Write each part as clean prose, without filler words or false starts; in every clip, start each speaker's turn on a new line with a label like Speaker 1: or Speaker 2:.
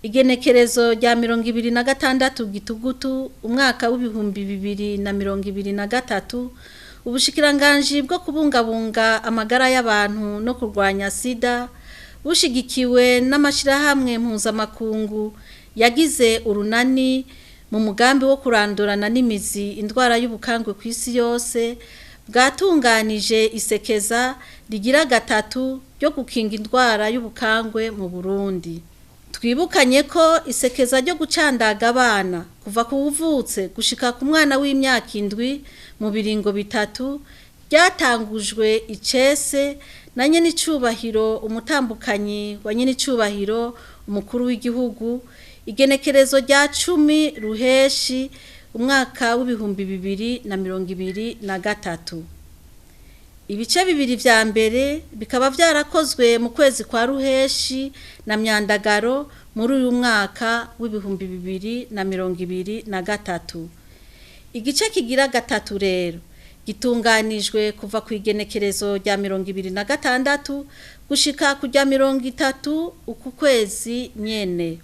Speaker 1: Igenekerezo rya 26 Gitugutu umwaka w'2023, ubushikiranganji bwo kubungabunga amagara y'abantu no kurwanya sida bushigikiwe n'amashirahamwe mpuzamakungu yagize urunani mu mugambi wo kurandurana n'imizi indwara y'ubukangwe ku isi yose, bwatunganije isekeza rigira gatatu ryo gukinga indwara y'ubukangwe mu Burundi. Twibukanye ko isekeza ryo gucandaga abana kuva ku wuvutse gushika ku mwana w'imyaka 7 mu biringo 3 ryatangujwe icese na nyenicubahiro umutambukanyi wa nyenicubahiro umukuru w'igihugu igenekerezo rya 10 Ruheshi umwaka w'2023. Ibice bibiri vya mbere bikaba vyarakozwe mu kwezi kwa Ruheshi na Myandagaro muri uyu mwaka w'2023. Igice kigira gatatu rero gitunganijwe kuva ku igenekerezo rya 26 gushika ku rya 30 uku kwezi nyene.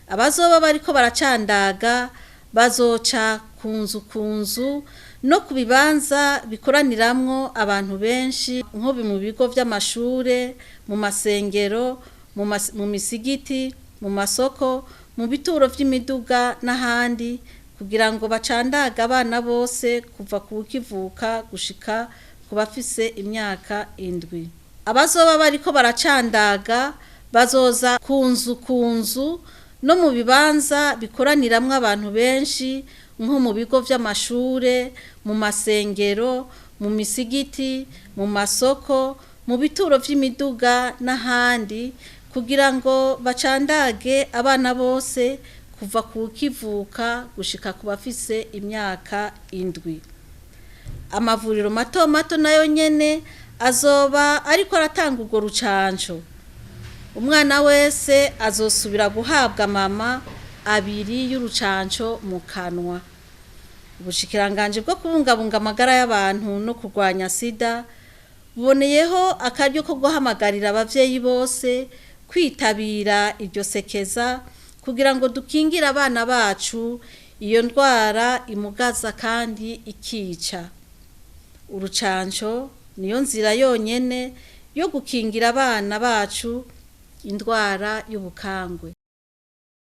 Speaker 1: Abazoba bariko baracandaga bazoca kunzu kunzu no ku bibanza bikoraniramwo abantu benshi, nko mu bigo vy'amashure, mu masengero, mu misigiti, mu masoko, mu bituro vy'imiduga n'ahandi, kugira ngo bacandaga abana bose kuva ku kivuka gushika ku bafise imyaka 7. Abazoba bariko baracandaga bazoza kunzu kunzu no mu bibanza bikoraniramwo abantu benshi, nko mu bigo vy'amashure, mu masengero, mu misigiti, mu masoko, mu bituro vy'imiduga n'ahandi, kugira ngo bacandage abana bose kuva ku kivuka gushika ku bafise imyaka 7. Amavuriro mato mato nayo nyene azoba ariko aratanga urwo rucanco. Umwana wese azosubira guhabwa mama 2 y'urucanco mu kanwa. Ubushikiranganji bwo kubungabunga amagara y'abantu no kurwanya sida buboneyeho akaryo ko guhamagarira abavyeyi bose kwitabira iryo sekeza kugira ngo dukingire abana bacu iyo ndwara imugaza kandi ikica. Urucanco niyo nzira yonyene yo gukingira abana bacu indwara y'ubukangwe.